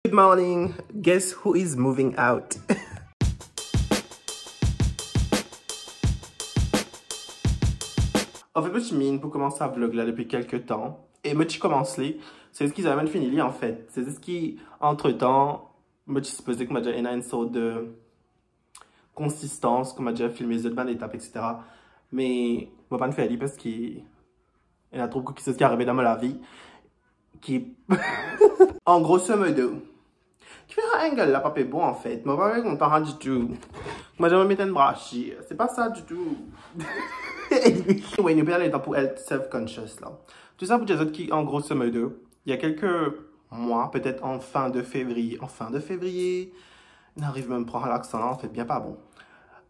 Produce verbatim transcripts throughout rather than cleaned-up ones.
Good morning. Guess who is moving out? Anfet, mo ti minn pou koumans sa vlog la depi kelke tan. E mo ti koumans li. Se zis ki zame mo'nn fini li, anfet. Se zis ki, antretan, mo ti sipoze, koumadir, ena enn sort de konsistans, koumadir, filme zot bann etap, et cetera. Me mo pa'nn fer li parski ena tro boukou kiksoz ki arive dan mo lavi ki, an grosso modo, ki fer sa angle la pa pe bon, anfet. Mo pa pe kontan sa ditou. Mo zame met enn brasi. Se pa sa ditou. Anyway, nou pe al dan pou health self-conscious la. Tou sa pou dir zot ki, an grosso modo, il y a quelques mois, petet an fin de fevriye, an fin de fevriye, nou ariv mem pran laksan la, anfet, bien pa bon.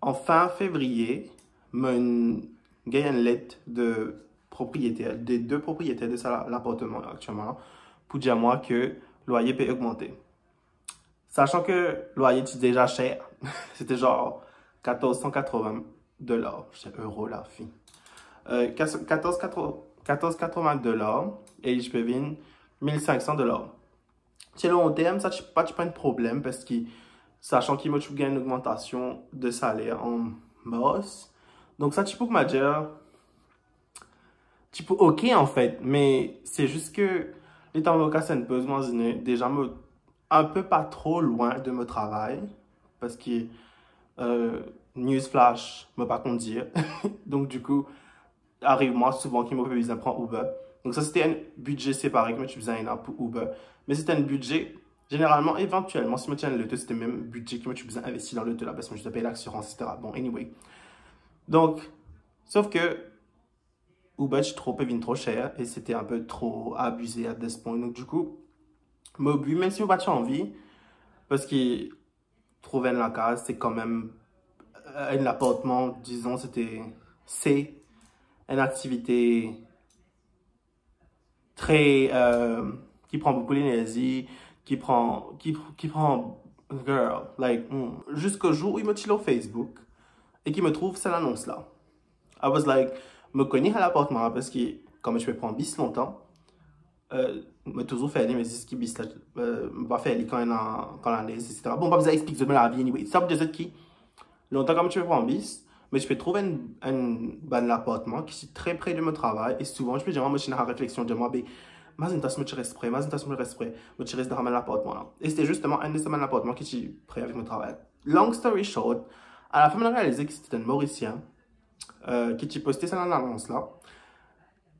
An fin fevriye, mo'nn gagn enn let de propriyeter, de, de propriyeter de sa la, lapartman aktielman la, pou dir mwa ki lwaye pe ogmante. Sasan ki lwaye ti deza ser, se ti zar katorz san katrovin dolar, se euro la, fi. Euh, katorz, katorz katrovin dolar, e li ti pe vinn mil sink san dolar. Ti long term, sa ti, pa ti pa enn problem, parski sasan ki mo ti pou gagn enn ogmantasion de saler an mars. Donk sa ti pou, koumadir, ti pou ok, anfet, me se zis ki letan mo kas enn poz, mo zis deza mo enn pe pa tro lwin de mo travay, parski, euh, news flash, mo pa kondir. Donk, dikou, ariv mwa souvan ki mo pe bizin pran Uber. Donk sa, se ti enn bidze separe ki mo ti bizin ena pou Uber. Me se ti enn bidze, zeneralman, evantielman, si mo ti enn loto, se ti mem bidze ki mo ti bizin investi dan loto la, parski mo ti pe pey lasirans, et cetera. Bon, anyway. Donk, sof ki Uber ti tro, pe vinn tro ser, e se ti enn pe tro abize at this point. Donk, dikou, mo bi, mem si mo pa ti anvi, parski trouv enn lakaz, se kanmem, euh, enn lapartman, dizon, se ti, se enn aktivite tre, euh, ki pran boukou lenerzi, ki pran, ki, ki pran, girl, like, hmm. Ziska zour mo ti lor Facebook, e ki mo trouv sa lanons la. I was like, mo kone sa lapartman la, parski kan mo ti pe pran bis lontan, euh, mo touzour fer li, me zis ki bis la, euh, mo pa fer li kan ena, kan lanez, et cetera. Bon, pa bizin explik zot mo lavi, anyway. Sa pou dir zot ki, lontan kan mo ti pe pran bis, mo ti pe trouv enn, enn bann lapartman ki ti tre pre de mo travay, e souvan, ti pe dir mwa, mo ti ena sa refleksion, dir mwa, be, mazinn ta si mo ti res pre, mazinn ta si mo res pre, mo ti res dan sa bann lapartman la. E se ti zisteman enn de sa bann lapartman ki ti pre avek mo travay. Long story short, alafin, mo'nn realize ki se ti enn Morisien, euh, ki ti poste sa lanons la.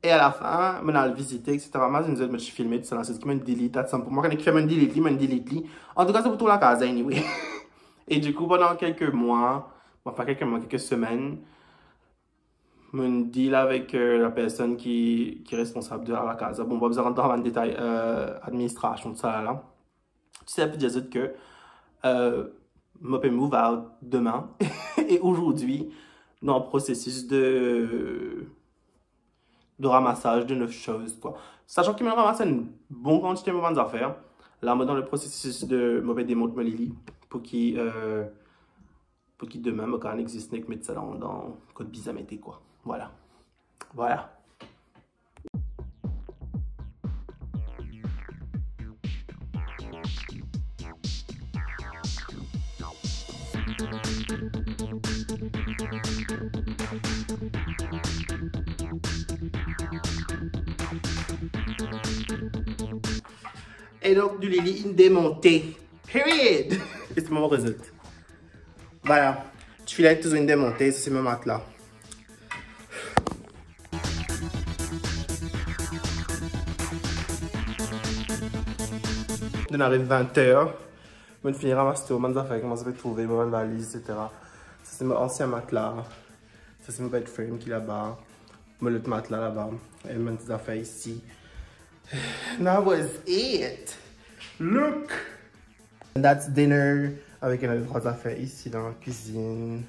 E alafin, mo'nn al vizite, et cetera. Mazinn zot, mo ti filme tou sa la, se ki mo'nn delete, at some point, mo kone ki fer mo'nn delete li, mo'nn delete li. Antouka, se pou trouv lakaz la, anyway. E dikou, pandan kelke mwa, anfin, kelke mwa, kelke semenn, mo'nn deal avek, euh, lapersonn ki, ki responsab de la, lakaz la. Bon, pa bizin rant dan bann detay, euh, administrasion, tou sa la. Tou sa pou dir zot ki, euh, mo pe move out demin. E azordi, nou an prosesis de, de ramasaz de nof soz, kwa. Sasan ki mo'nn ramas enn bon kantite mo bann zafer. La, mo dan le prosesis de, mo pe demont mo lili, pou ki, euh, pou ki demin mo kapav existe nek met sa dan, dan kot bizin mete, kwa. Vwala. Vwala. E donk, nou lili inn demonte. Period. E se mo rezet. Vwala. Ti filet touzour inn demonte, sa se mo matla. Mo'nn ariv vin er. Mo'nn fini ramas tou bann zafer ki mo ti pe trouve, mo bann valiz, et cetera. Sa se mo ansien matla. Sa se mo bed frame ki laba. Mo lot matla laba. E mo bann zafer isi. And that was it. Look. And that's dinner, avek enn lot zafer isi dan lakwizinn.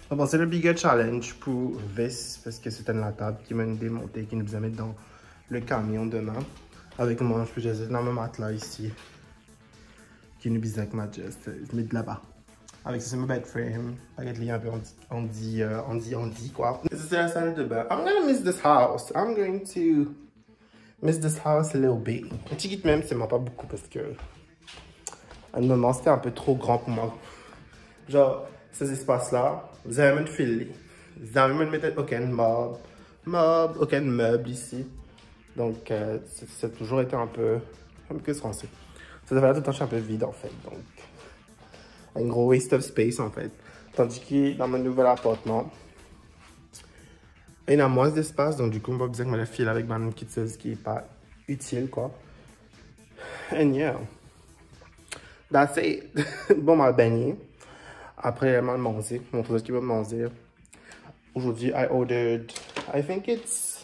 Mo panse le bigger challenge pou ves, parski se enn latab ki mo'nn demonte, ki nou bizin met dan le kamion demin. Avek mwa, mo pe zis met mo matla isi, ki nou bizin, koumadir, met laba. Avek sa, se mo bed frame. Pa get li enn pe andi, andi, euh, andi, andi, kwa. Sa se lasal de bin. I'm gonna miss this house. I'm going to miss this house a little bit. Enn tigit mem, se mem pa boukou, parski Enn moman, c'était un peu trop grand pour moi. Genre, ces espaces-là, zame mo'nn feel li. Zame mo'nn met okenn marb, marb, okenn meb isi. Donc, euh, c'est, c'est toujours été un peu, un peu, qu'est-ce que c'est ? Ces affaires-là, tout le temps, c'est un peu vide, en fait. Donc, un gros waste of space, en fait. Tandis que dans mon nouvel appartement, ena mwins despas, donk dikou, mo pa bizin mo feel avek bann kit soz ki pa itil, kwa. And yeah. That's it. Bon, mo al begne. Apre, mo al manze. Montre zot ki mo manze. Aujourd'hui, I ordered, I think it's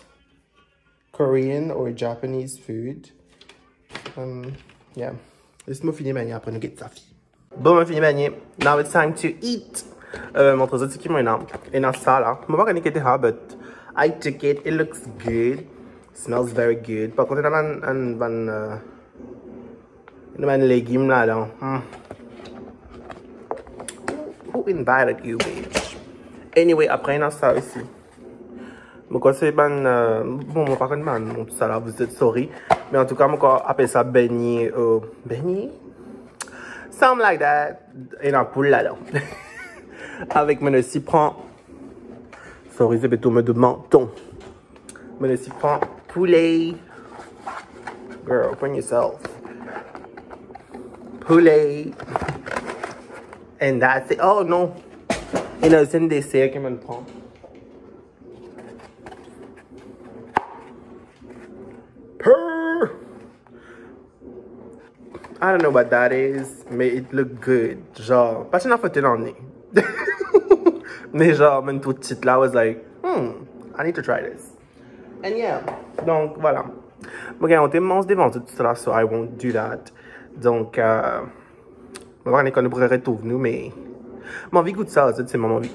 Korean or Japanese food. Um, yeah. Les mo fini begne, apre nou get sa fi. Bon, mo fini begne. Now it's time to eat. Euh, montre zot ki mo ena. Ena sa la. Mo pa kone ki ete sa, but I took it. It looks good. Smells very good. Par kont, ena bann, bann, bann, euh, ena bann legim ladan. Hmm. Who invited you, bitch? Anyway, apre ena sa osi. Mo krwar se bann, euh, bon, mo pa konn bann nom tousala, vous êtes sorry. Me antouka, mo krwar apel sa beignet, euh, beignet? Something like that. Ena poul ladan. Avek mo osi pran, sorry, se pe tonbe de menton. Mo osi pran poule. Girl, open yourself. Poule. And that's it. Oh, non. Ena osi enn deser ki mo pran. Purr. I don't know what that is, me it look good. Genre, pa ti ena foto dan li. Me genre, mo trouv tit la, I was like, hmm, I need to try this. And yeah, donk, vwala. Mo gagn onte manz devan tou sa la, so I won't do that. Donk, euh, mo pa kone kan nou pou retrouv nou, me mo anvi gout sa, zot, se mo anvi.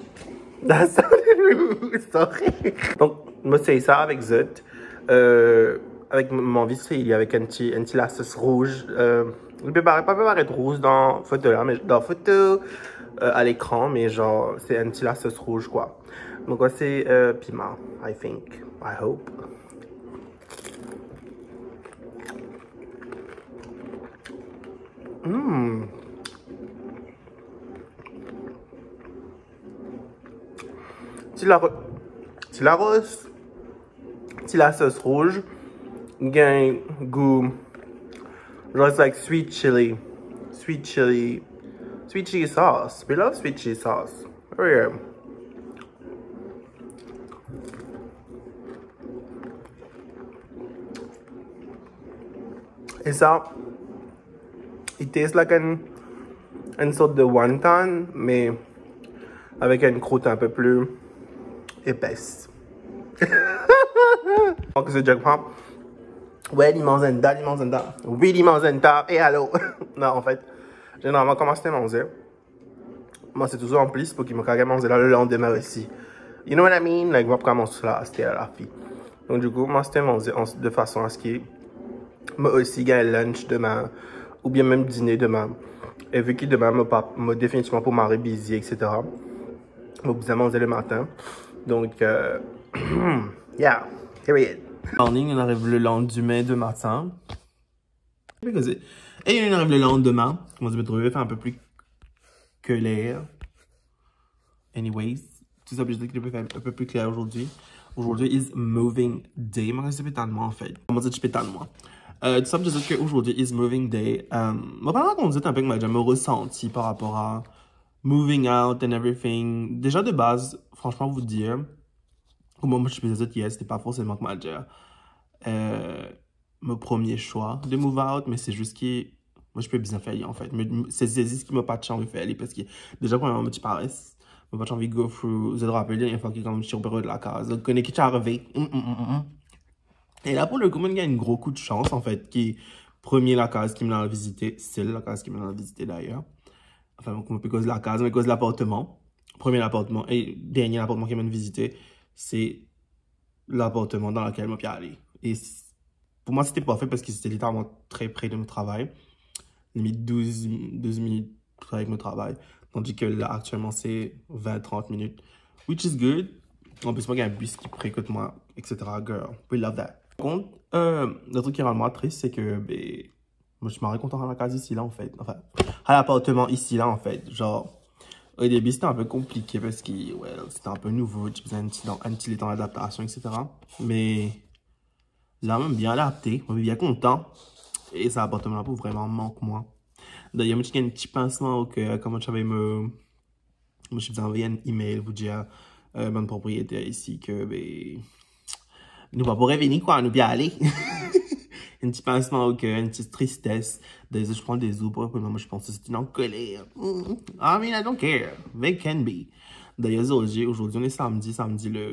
That's so rude, sorry. Donk, mo sey sa avek zot, euh, avek, mo anvi sey li avek enn ti, enn ti lasos rouz, euh, li pe paret, pa pe paret rouz dan foto la, me dan foto, euh, a lekran, me genre, se enn ti lasos rouz, kwa. Mo krwar se, euh, piman, I think, I hope. Mm. Ti laro-, ti laros, ti lasos rouz, gagn gou, genre, it's like sweet chili, sweet chili, sweet chili sauce. We love sweet chili sauce. Oh yeah. E sa, it tastes like an, enn sort de wonton, me avek enn croûte un peu plus épaisse. Ok, se Jack Pop. Wi, li manz enn ta, li manz enn ta. Wi, li manz enn ta. E alor? Non, an fet, zeneralman, kouma mo manze, mo manz touzour an plis pou ki mo kapav manz la le landemin osi. You know what I mean? Like, mo pa kapav manz la, aster la, lafi. Donk, dikou, mo manz an, de fason a se ki mo osi gagn lunch demin, oubien mem dine demin. E vi ki demin, mo pa, mo definitivman pou mari bizi, et cetera. Mo bizin manze le matin. Donk, euh, yeah, period. Morning, nou ariv le landemin de matin. E nou ariv le landemin, kouma dir, mo trouve fer un peu plus clair. Anyways, tou sa pou dir ki li pe fer un peu plus clair aujourd'hui. Aujourd'hui is moving day. Mo reste pe tann mwa, an fet. Kouma dir, ti pe tann mwa. Euh, tou sa pou dir ki aujourd'hui is moving day. Euh, mo pa rakont zot un peu kouma dir, mo resanti par rapor a moving out and everything. Deza de baz, franchman, vous dire, kouma mo ti pe dir zot yer, se pa forseman, kouma dir, euh, mo premie swa de move out, me se zis ki mo ti pe bizin fer li, an fet. Me se, se zis ki mo pa ti anvi fer li, parski deza, premierman, mo ti pares, mo pa ti anvi go through, zot rapel, dernie fwa ki kan mo ti oper lakaz, zot kone ki ti arive. Mm, mm, mm, mm. E la, pou le kou, mo gagn enn gro kou de sans, an fet, ki premie lakaz ki mo al vizite, sel lakaz ki mo al vizite, dayer. Anfin, mo pe koz lakaz, mo koz lapartman. Premie lapartman, e dernie lapartman ki mo vizite, se lapartman dan lakel mo pe ale. E s-, pou mwa, se te parfe parski se te literalman tre pre de mo travay. Limit douz, douz minit avek mo travay. Tandis ki la, aktielman, se vin, trant minit. Which is good. An plis, mo gagn bis ki pre kot mwa, et cetera. Girl, we love that. Par kont, euh, le trik ki rann mwa tris, se ki, be, Mo ti mari kontan al lakaz isi la, anfet. Anfin, al lapartman isi la, anfet. Zanr, o debi, ti ti inpe konplike parski, well, ti ti inpe nouvo, ti bizin enn ti, enn ti letan ladaptasion, et cetera. Me la, mo bien adapte, mo bien kontan. E sa lapartman la pou vreman mank mwa. Dayer, mo ti gagn enn ti pinsman oker, kan mo ti ave mo Mo ti bizin anvoy enn email pou dir, euh, bann propriyeter isi ke, be, nou pa pou revini, kwa, nou pe ale. Enn ti pinsman oker, enn ti tristes. Dayer, zot pran de zour pou reponn mwa, mo ti panse zot inn ankoler. Mm. I mean, I don't care. They can be. Dayer, zordi, aujourd'hui, on est samedi, samedi le,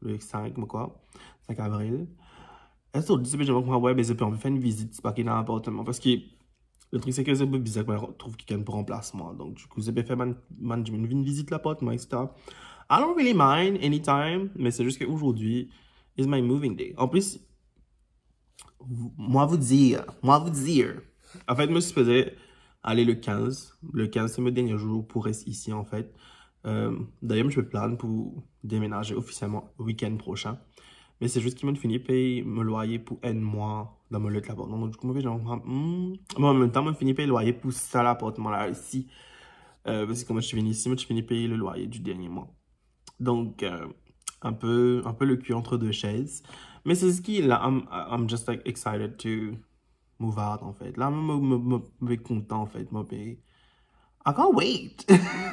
le cinq, me kwa, cinq avril. E zordi, se pe dir mwa, we, be, zot pe anvi fer enn vizit, se pa ki dan lapartman, parski le trik, se ke zot pe bizin ki mo trouv kikenn pou ranplas mwa. Donk, dikou, zot pe fer bann, bann dimoun vinn vizit lapartman, et cetera. I don't really mind anytime, me se zis ke aujourd'hui is my moving day. An plis, moi vous dire, moi vous dire. Anfet, mo sipoze ale le quinze. Le quinze, se mo dernie zour pou res isi, anfet. Euh, dayer, mo ti pe plan pou demenaze ofisielman week-end prosin. Me se zis ki mo fini pey mo lwaye pou enn mwa dan mo lot lapartman. Donk, dikou, mo pe zanr, hmm, bon, an mem tan, mo fini pey lwaye pou sa lapartman la osi. Euh, parski kan mo ti vinn isi, mo ti fini pey le lwaye di dernie mwa. Donk, euh, inpe, inpe le cul entre deux chaises. Me se zis ki la, I'm, I'm just, like, excited to move out, anfet. La, mo, mo, mo, mo pe kontan, anfet. Mo pe, I can't wait.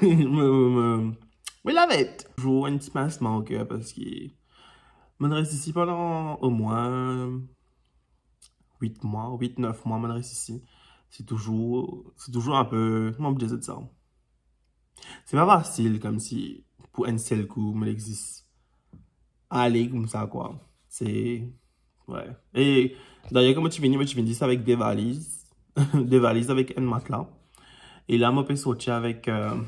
Mo, mo, mo, we love it. Zour enn ti pinsman oker parski mo res isi pandan omwin wit mwa, wit, nef mwa, mo res isi. Se touzour, se touzour inpe, kouma mo dir sa? Se pa fasil, koumsi pou enn sel kou, mo zis ale koumsa, kwa. Se, we. E dayer, kan mo ti vini, mo ti vinn zis avek de valiz. De valiz avek enn matla. E la, mo pe sorti avek, euh,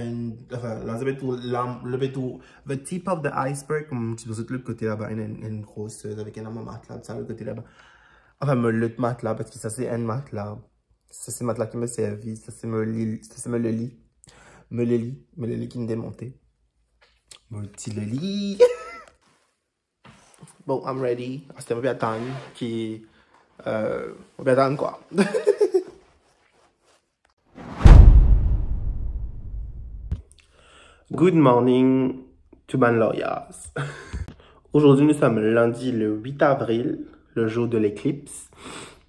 enn, anfin, la, se pe trouv, la, le pe trouv, the tip of the iceberg, kouma ti pe zot lot kote laba, enn, enn, enn gro sez avek enn matla, sa, lot kote laba. Anfin, mo lot matla, parski sa, se enn matla. Sa, se matla ki mo servi. Sa, se mo lili. Sa, se mo lili. Mo lili. Mo lili ki demonte. Mo ti lili. Bon, I'm ready. Aster mo pe atann ki, euh, mo pe atann, kwa. Good morning to bann laryaz. Aujourd'hui, nous sommes lundi le huit avril, le jour de l'éclipse.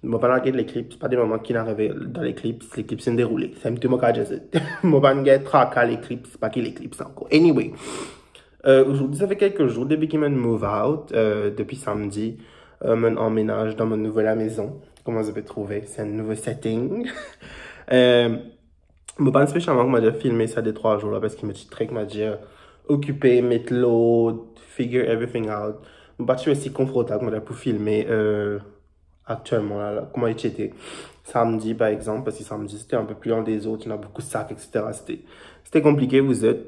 Mo pa inn get leklips, pa demann mwa ki inn arive dan leklips, leklips inn deroule. Sa mem tou mo kav dir zot. Mo pa inn get traka leklips, pa ki leklips ankor. Anyway, euh, aujourd'hui, ça fait quelques jours depuis que mo move out, euh, depuis samedi, euh, mo amenaz dan mo nouvel lamezon. Kouma zot pe trouve, se enn nouvo setting. Euh, Mo pa inn spesialman, kouma dir, filme sa de trwa zour la, parski mo ti tre, kouma dir, okipe, met lord, figure everything out. Mo pa ti osi konfortab, kouma dir, pou filme, euh, aktielman la, la, kouma ti ete samdi, par exanp, parski samdi, se te inpe pli an dezord, ti ena boukou sak, et cetera. Se te, se te konplike, vous êtes.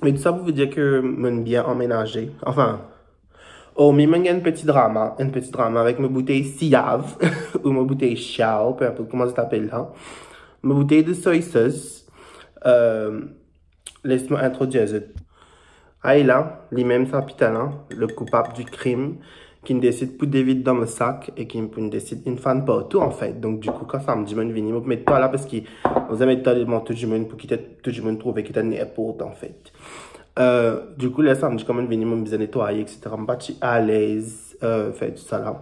Me tou sa pou dir ke mo bien amenaze. Anfin, ormi mo gagn enn peti drama, enn peti drama avek mo boutey Siav, ou mo boutey Siav, pe inport kouma zot apel la. Mo boutey de soy sauce, euh, les mo introdir zot. Ayla, limem sa pita la, le koupab di krim, ki inn desid pou devid dan mo sak e ki pou inn desid inn fann partou, anfet. Donk, dikou, kan samdi mo vini, mo met twa la, parski mo zame met twa devan tou dimoun pou ki tou dimoun trouve ki tou ninport, anfet. Euh, dikou, ler samdi, kan mo vini, mo bizin netwaye, et cetera. Mo pa ti alez, euh, fer tou sa la.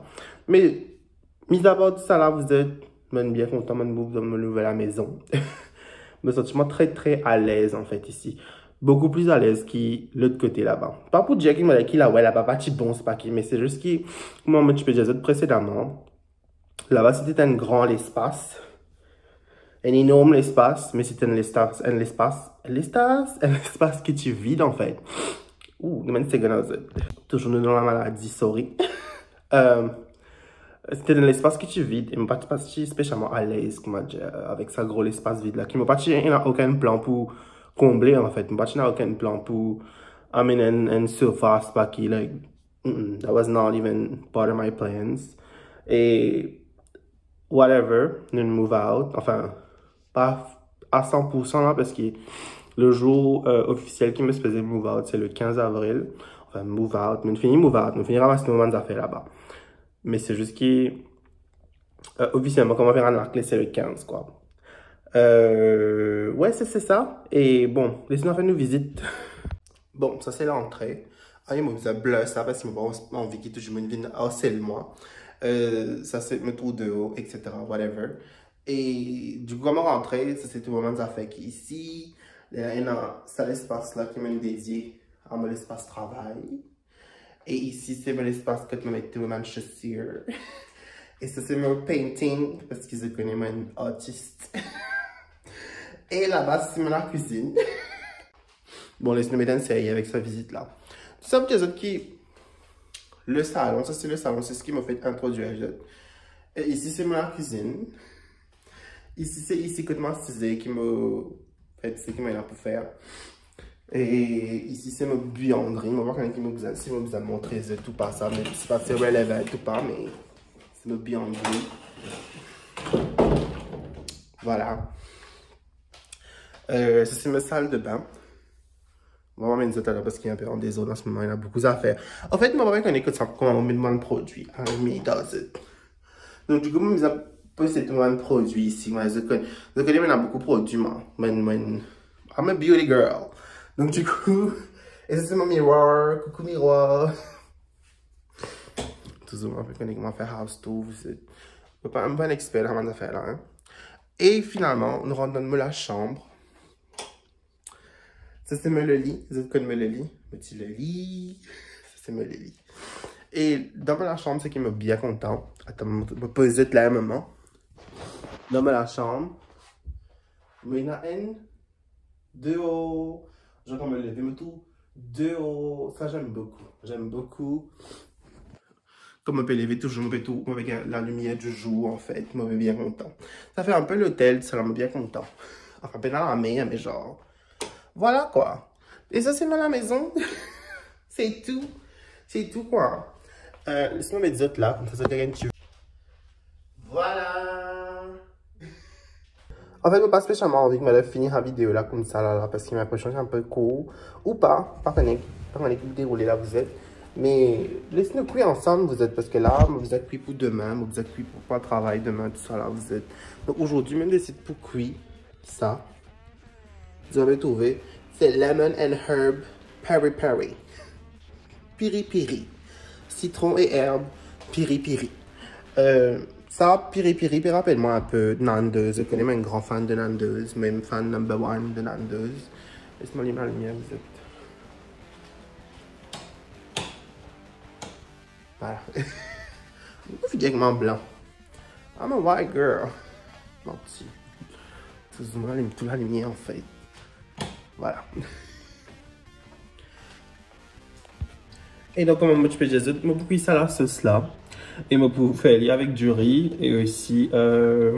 Me, mis apar tou sa la, vous êtes, mo bien kontan, mo move dan mo nouvel lamezon. Mo santi mwa tre, tre alez, anfet, isi. Boukou pli alez ki lot kote laba. Pa pou dir ki mo, ki la, we, laba pa ti bon, se pa ki, me se zis ki, kouma mo ti pe dir zot presedaman, laba, se te enn gran lespas, enn enorm lespas, me se te enn lespas, enn lespas, enn lespas, enn lespas ki ti vid, anfet. Ou, nou menm se gana zot. Touzour nou dan lamaladi, sorry. Euh, se te enn lespas ki ti vid, e mo pa ti, pa ti spesialman alez, kouma dir, avek sa gro lespas vid la, ki mo pa ti ena okenn plan pou konble, anfet. Mo pa ti ena okenn plan pou amenn enn, enn sirfas, pa ki, like, mm-mm, that was not even part of my plans. E whatever, nou move out, anfin, pa a san pou san la, parski le zour, euh, ofisiel ki mo sipoze move out, se le kinz avril. Anfin, move out, mo fini move out, mo fini ramas mo bann zafer laba. Me se zis ki, Euh, ofisielman, kouma fer enn lakle, se le kinz, kwa. Euh, ouais, se, se sa. E bon, les nou fer nou vizit. Bon, sa se lantre. Ayo, mo bizin blur sa, parski mo pa anvi ki tou dimoun vinn arsel mwa. Euh, sa se mo trou dehor, et cetera, whatever. E dikou, kouma rantre, sa se tou mo bann zafer ki isi. Ena, ena sa lespas la ki mo dedie a mo lespas travay. E isi se mo lespas kot mo met tou mo bann sosir. E sa se mo painting, parski zot kone mo enn artis. E laba se mo lakwizinn. Bon, les nou met enn serye avek sa vizit la. Tou sa pou dir zot ki le salon, sa se le salon, se seki mo fek introdwir zot. E isi se mo lakwizinn. Isi se isi kot mo asize ki mo, anfet, seki mo ena pou fer. E isi se mo biyandri, mo pa kone ki mo bizin, si mo bizin montre zot ou pa sa, me se pa si relevant ou pa, me se mo biyandri. Vwala. Euh, sa se mo sal de bin. Mo amenn zot la parski li enpe an dezord an se moman, ena boukou zafer. Anfet, mo pa kone kot sa, kouma mo met bann prodwi. I mean, does it? Donk, dikou, mo bizin poste tou bann prodwi isi. Mwa, zot kone, zot kone, mo ena boukou prodwi, mwa. Mwa, mwa, I'm a beauty girl. Donk, dikou, e sa se mo mirwar. Coucou, mirwar. Touzour, mo pa kone kouma fer house tour, zot. Mo pa, mo pa enn exper dan sa zafer la, hein. E finalman, nou rant dan mo lasanm. Sa se mo leli, zot konn mo leli, mo ti leli. Sa se mo leli. E dan mo lasanm, seki mo bien kontan. Atann, mo, mo poz zot la enn moman. Dan mo lasanm, mo ena enn deor, zot kan mo leve, mo trouv deor, sa j'aime beaucoup, j'aime beaucoup. Kan mo pe leve touzour, mo pe trouv, mo pe gagn lalimier du jour, anfet, mo pe bien kontan. Sa fer enpe lotel, sa la, mo bien kontan. Anfin, pena lamer, me zanr, vwala kwa. E sa se mo lamezon. Se tou. Se tou kwa. Euh, les mo met zot la, koumsa zot gagn enn ti. Vwala. Anfet, mo pa spesialman anvi ki mo fini sa video la koumsa la, la, parski mo linpresion ki enpe kour, ou pa, pa kone, pa kone ki deroule la, zot. Me les nou kwi ansam, zot, parski la, mo bizin kwi pou demin, mo bizin kwi pou, pou travay demin, tou sa la, zot. Donk, ozordi, mo desid pou kwi sa. Zot ava trouve, se lemon and herb peri peri. Piri piri. Sitron e erb piri piri. Euh, sa piri piri pe rapel mwa enpe Nando's. Zot kone mo enn gran fan de Nando's, mem fan number one de Nando's. Les mo alim lalimier, zot. Vwala. Mo figir ek mo blan. I'm a white girl. Manti. Touzour mo alim tou lalimier, anfet. Vwala. E donk, kouma mo ti pe dir zot, mo pou kwi sa lasos la. E mo pou fer li avek diri e osi, euh,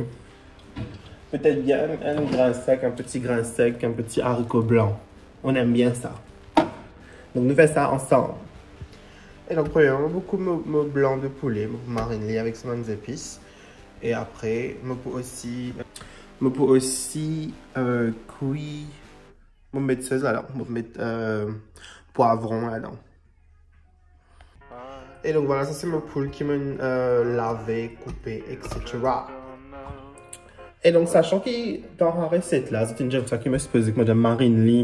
petet bien enn, enn grin sek, enn peti grin sek, enn peti zariko blan. On aime bien ça. Donk, nou fer sa ansam. E donk, premierman, mo pou kwi mo, mo blan de poule, mo pou marinn li avek so bann zepis. E apre, mo pou osi, mo pou osi, euh, kwi, mo met sos ladan, mo met, euh, pwavron ladan. E donk, vwala, sa se mo poul ki mo'nn, euh, lave, koupe, et cetera. E donk, sasan ki dan sa reset la, zot inn dir sa ki mo sipoze, ki mo dir marinn li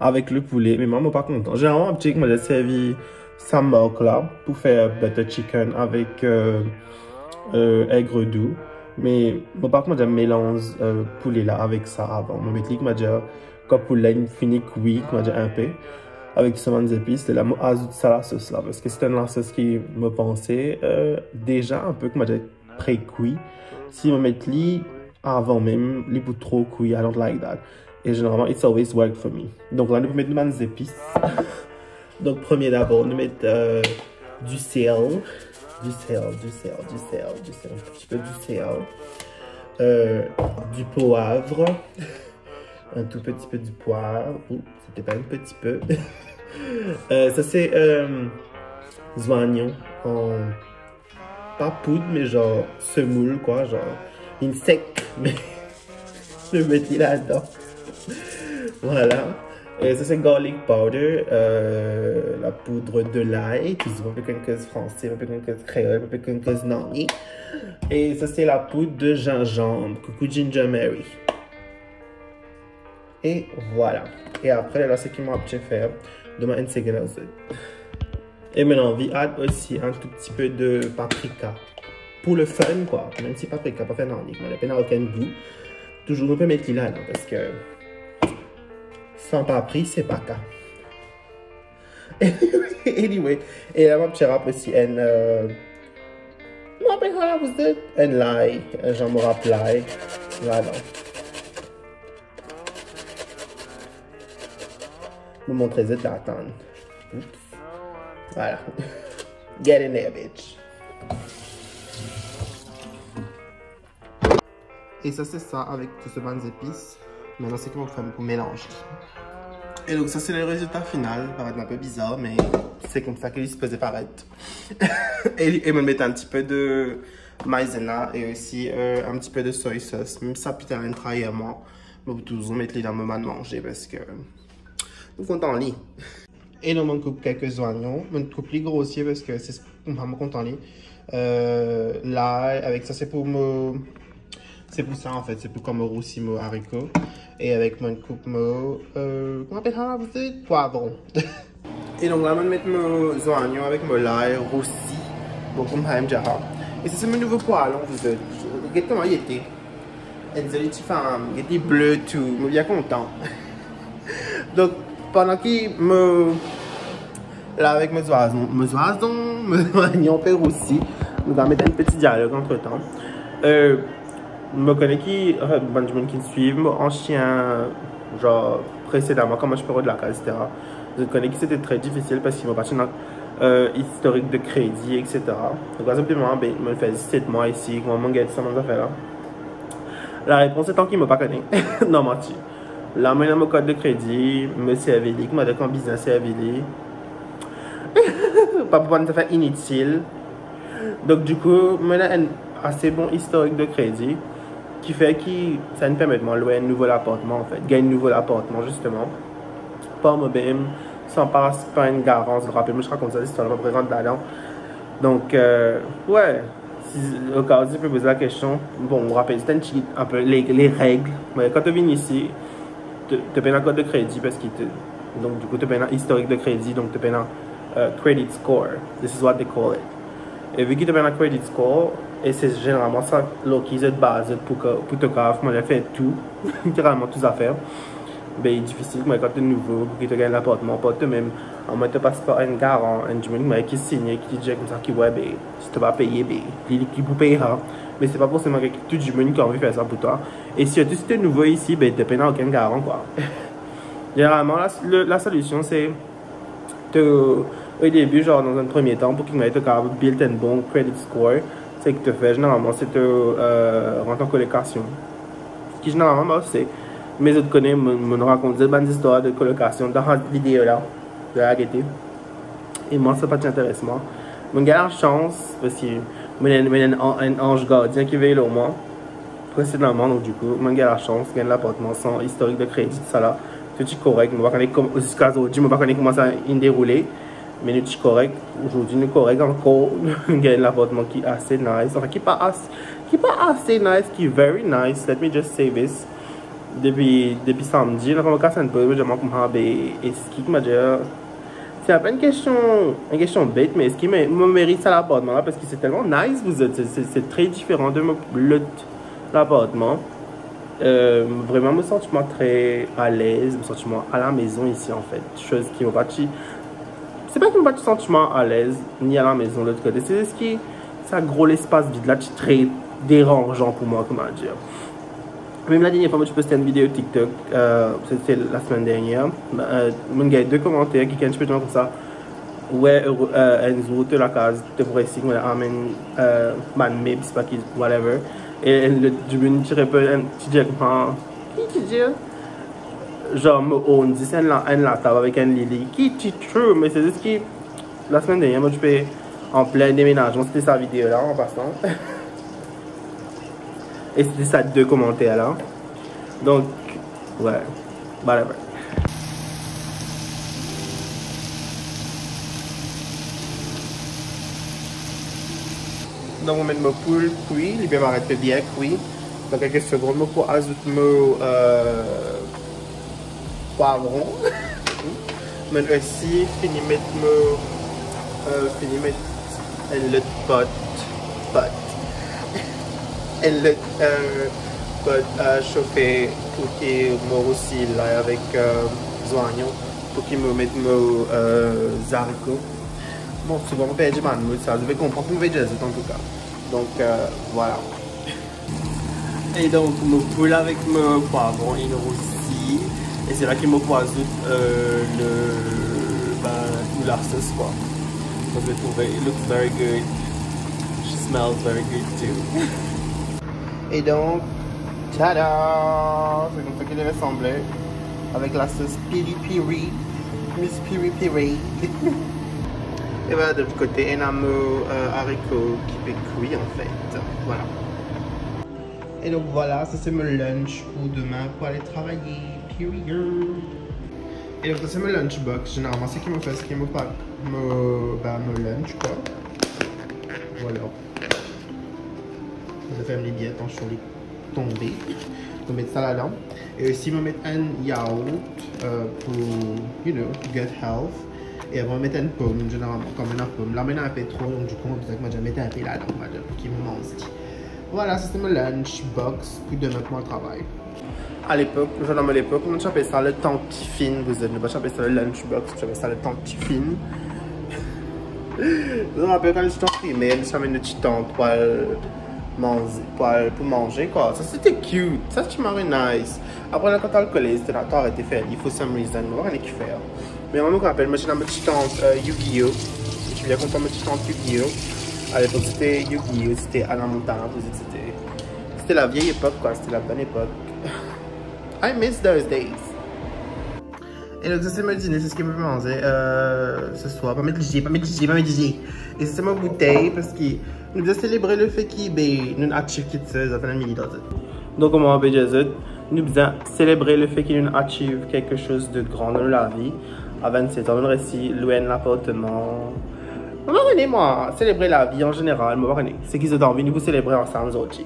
avek le poule, me mwa, mo pa kontan. Zeneralman, mo abitie ki mo dir servi sa mark la pou fer butter chicken avek, euh, euh, egre dou. Me mo pa, ki mo dir, melanz, euh, poule la avek sa avan. Mo met li, ki mo dir, kan poul la inn fini kwi, ki mo dir, enpe, avek so bann zepis, lerla mo azout sa lasos la, parski se enn lasos ki mo panse, euh, deza enpe, ki mo dir, pre-kwi. Si mo met li avan mem, li pou tro kwi, I don't like that. E zeneralman, it's always work for me. Donk la, nou pou met nou bann zepis. Donk, premie dabor, nou met, euh, du sel. Du sel, du sel, du sel, du sel. Un petit peu du sel. Euh, du poivre. Un tout petit peu du poivre. Ou, c'était pas un petit peu. Euh, sa se, euh, zwayon an, pa poud, me zanr semoul, kwa, zanr, linn sek, me mo met li ladan. Vwala. E sa se garlic powder, euh, la poudre de l'ail. Touzour, pa pe konn koz franse, pa pe konn koz kreol, pa pe konn koz nanye. E sa se la poudre de gingembre. Coucou Ginger Mary. E vwala. E apre, la, seki mo ap fer, donn mwa enn segonn. E mo anvi add osi enn tou ti pe de paprika. Pou le fun, kwa. Mem si paprika pa fer nanye, mo pena okenn gou. Touzour, nou pe met li la, la, parski san papri, se pa ka. Anyway, e la, mo ap tir ap osi enn, euh, mo apel sa la, vous êtes, enn lay, enn zanr mo rap lay. Vwala. Mo montre zot la, atann. Oops. Vwala. Get in there, bitch. E sa, se sa avek tou se bann zepis. Aster, seki mo fer pou melanz. E donk, sa se le rezilta final. Paret enpe bizar, me se koumsa ki li sipoze paret. E, e mo met enn ti pe de maizena e osi, euh, enn ti pe de soy sauce. Mem si sa piti enn trayer mwa, mo pou touzour met li dan mo bann manze parski mo kontan li. E la, mo koup kelke zwayon. Mo koup li grosie parski se koumsa mo kontan li. Euh, la, avek sa, se pou mo, se pou sa, anfet, se pou kan mo rousi mo zariko. E avek mo koup mo, euh, kouma apel sa, vous êtes, pwavron. E donk la, mo met mo zwayon avek mo lay rousi. Bon, koumsa mo dir sa. E sa se mo nouvo pwalon, vous êtes. Get kouma li ete. Enn zoli ti fam, get li ble tou, mo bien kontan. Donk, pandan ki mo la avek mo zwayon, mo zwayon, mo zwayon pe rousi, nou va met enn peti dialog antretan. Euh, mo kone ki, anfet, bann dimoun ki swiv mo ansien, zanr, presedaman, kouma ti pe rod lakaz, et cetera. Zot kone ki sete tre difisil parski mo pa ti ena, euh, istorik de kredi, et cetera. Donk, par exanp, mwa, be, mo fer zis set mwa isi, kouma mo gagn sa bann zafer la? Larepons etan ki mo pa kone. Non, manti. La, mo ena mo kart de kredi, mo servi li, kouma dir, kan bizin servi li. Pa pou bann zafer initil. Donk, dikou, mo ena enn ase bon istorik de kredi, ki fer ki sa inn permet mwa lwe enn nouvo lapartman, anfet. Gagn enn nouvo lapartman, zisteman. Par momem, san pas par enn garan. Rapel mwa, mo ti rakont sa zistwar la, mo pa pou rant ladan. Donk, euh, we, si, oka ou zot pe poz la kestion, bon, mo rapel zot enn tigit, enpe le, le reg. Me kan to vinn isi, to, to pena kart de kredi parski to, donk, dikou, to pena istorik de kredi, donk to pena, euh, credit score. This is what they call it. E vi ki to pena credit score, e se zeneralman sa lor ki zot baze zot pou ke, pou to kav, kouma dir, fer tou, literalman tou zafer. Be, difisil, kouma kan to nouvo, pou ki to gagn lapartman par to mem, amwens to pas par enn garan, enn dimoun, kouma dir, ki signe, ki dir koumsa ki, we, be, si to pa peye, be, li, li ki pou peye sa. Me se pa forseman ki tou dimoun ki anvi fer sa pou twa. E sirtou si to nouvo isi, be, to pena okenn garan, kwa. Zeneralman, la, le, la solision, se to, o debi, zanr, dan enn premie tan, pou ki to kav build enn bon credit score, seki to fer, zeneralman, se to, euh, rant an kolokasion. Ki zeneralman, mo pa se, me zot kone, mo, mo rakont zot bann zistwar de kolokasion dan sa video la. Zot al gete. E mwa, sa pa ti interes mwa. Mo gagn lasans, parski mo ena, mo ena enn, enn anz gardien ki vey lor mwa. Presedaman, donk, dikou, mo gagn lasans gagn lapartman san istorik de kredi, tousala. Tou ti korek, mo pa kone kom-, ziska zordi, mo pa kone kouma sa inn deroule, me nou ti korek. Zordi, nou korek ankor, nou gagn lapartman ki ase nice, anfin, ki pa as-, ki pa ase nice, ki very nice, let me just say this. Depi, depi samdi, la, kouma kas enn poz, mo dir mwa koumsa, be, eski, kouma dir, se pa enn kestion, enn kestion bet, me eski mo, mo merit sa lapartman la, parski se telman nice, vous êtes, se, se, se tre diferan de mo lot lapartman. Euh, vreman, mo santi mwa tre alez, mo santi mwa alamezon isi, anfet. Soz ki mo pa ti, se pa ki mo pa ti santi mwa alez, ni alamezon lot kote, se zis ki sa gro lespas vid la ti tre deranzan pou mwa, kouma dir. Mem ladernie fwa mo ti poste enn video TikTok, euh, se, se lasemenn dernie, euh, mo gagn de komanter, kikenn ti pe dir mwa koumsa, we, euh, enn zour to lakaz, to pou resi, mo la amenn, euh, bann meb, sepa ki, whatever. E enn lot dimoun ti reponn, enn, ti dir koumsa, ki ti dir? Zanr, mo own zis enn la, enn latab avek enn lili, ki ti true, me se zis ki lasemenn dernie, mo ti pe an plin demenazman, sete sa video la, an pasan. E sete sa de komanter la. Donk, we, whatever. Donk, mo met mo poul kwi, li pe paret bien kwi. Dan kelke segond, mo pou azout mo, euh, pwavron. Mo osi fini met mo, euh, fini met enn lot pot, pot. Enn lot, euh, pot, euh, sofe pou ki mo rousi lay avek, euh, zwayon, pou ki mo met mo, euh, zariko. Bon, souvan mo perdi bann mo sa, zot pe konpran ki mo pe dir zot antouka. Donk, euh, vwala. E donk, mo poul avek mo pwavron inn rousi. E se la ki mo pou azout, euh, le, ben, tout lasos, kwa. Parski mo trouve it looks very good. She smells very good too. E donk, tada! Se koumsa ki li resanble. Avek lasos piri piri. Miss Piri Piri. E vwala, de lot kote, ena mo, euh, zariko ki pe kwi, anfet. Vwala. E donk vwala, sa se mo lunch pou demin pou ale travay, period. E donk sa se mo lunch box. Zeneralman, seki mo fer, seki mo pak mo, ben, mo lunch, kwa. Vwala. Mo ferm li bien, atansion li tonbe. Mo met sa ladan. E osi, mo met enn yaourt, euh, pou, you know, gut health. E apre, mo met enn pom, zeneralman, kan mo ena pom. La, mo ena inpe tro, donk, dikou, mo bizin, mo dir, met inpe ladan, mo dir, pou ki mo manz li. Vwala, sa se mo lunch box pou demin pou mo al travay. Alepok, nou, dan mo lepok, nou ti apel sa le tantifin, vous êtes, nou pa ti apel sa le lunch box, nou ti apel sa le tantifin. Mo rapel kan nou ti an primer, nou ti amenn nou ti tant pou al manze, pou al, pou manze, kwa. Sa, sete cute. Sa, ti mari nice. Apre, la, kan to al kolez, to, to arete fer li, for some reason. Mo pa kone kifer. Me mwa, mo rapel, mo ti ena mo ti tant, euh, Yu-Gi-Oh. Mo ti bien kontan mo ti tant Yu-Gi-Oh. Alepok, sete Yu-Gi-Oh, sete Hannah Montana, tou, sete, sete la viey epok, kwa. Sete la bonne époque. I miss those days. E donk, sa se mo dine, se seki mo pe manze, euh, se swar. Pa met lizie, pa met lizie, pa met lizie. E sa se mo boutey, parski nou bizin selebre le fe ki, be, nou achieve kiksoz, apre nou mili dan zot. Donk, kouma mo pe dir zot, nou bizin selebre le fe ki nou achieve quelque chose de grand dan nou lavi. A vennset an, nou resi lwe enn lapartman. Mo pa kone, mwa, selebre lavi an zeneral, mo pa kone. Seki zot anvi, nou pou selebre ansam zordi.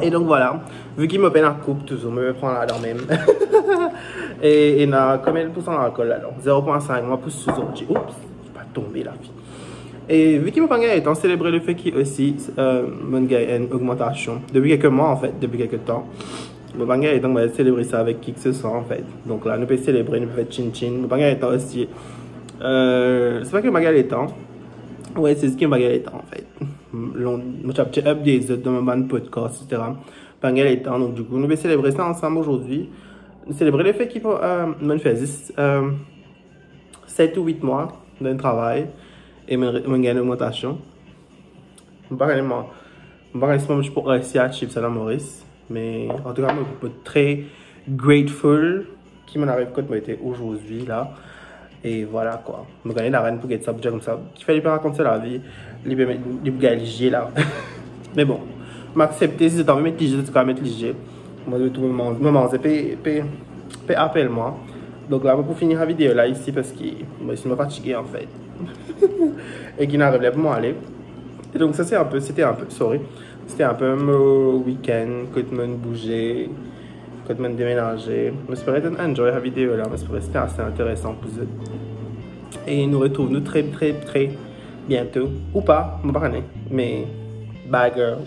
E donk, vwala, vi ki mo pena koup touzour, mo pe pran ladan mem. E, e ena konbien poursan lalkol ladan? Zero pwin sink, mo pou sou zordi. Oups, pa tonbe la, fi. E vi ki mo pa gagn letan selebre le fe ki osi, euh, mo gagn enn ogmantasion depi kelke mwa, anfet, depi kelke tan. Mo pa gagn letan, mo selebre sa avek ki ke se swa, anfet. Donk la, nou pe selebre, nou pe fer tchin tchin. Mo pa gagn letan osi. Euh, se pa ki mo pa gagn letan. Wi, se zis ki mo pa gagn letan, anfet. Lon-, mo ti ap update zot dan mo bann podcast, et cetera. Pa gagn letan, donk dikou, nou pe selebre sa ansam zordi. Nou selebre le fe ki, euh, mo fer zis, euh, set ou wit mwa dan travay e mo, mo gagn ogmantasion. Mo pa kone, mo, mo pa kone si mo pou resi achieve sa dan Moris, me antouka, mo, mo tre grateful ki mo ariv kot mo ete zordi la. E vwala, kwa. Mo gagn larenn pou get sa, pou dir koumsa. Kifer li pe rakont sa lavi, li pe met, li pou gagn lizie la. Me bon, mo aksepte, si zot anvi met lizie, zot kapav met lizie. Mwa, tou mo manze, mo manze pe, pe, pe apel mwa. Donk la, mo pou fini sa video la isi, parski mo, si mo fatige, anfet. E ki ena rev ler pou mo ale. E donk, sa se inpe, sete inpe, sorry. Sete inpe mo weekend, kot mo bouze, kot mo demenaze. Mo espere zot enjoy sa video la, mo espere sete ase interesan pou zot. E nou retrouv nou tre, tre, tre biento. Ou pa, mo pa kone. Me, bye girl.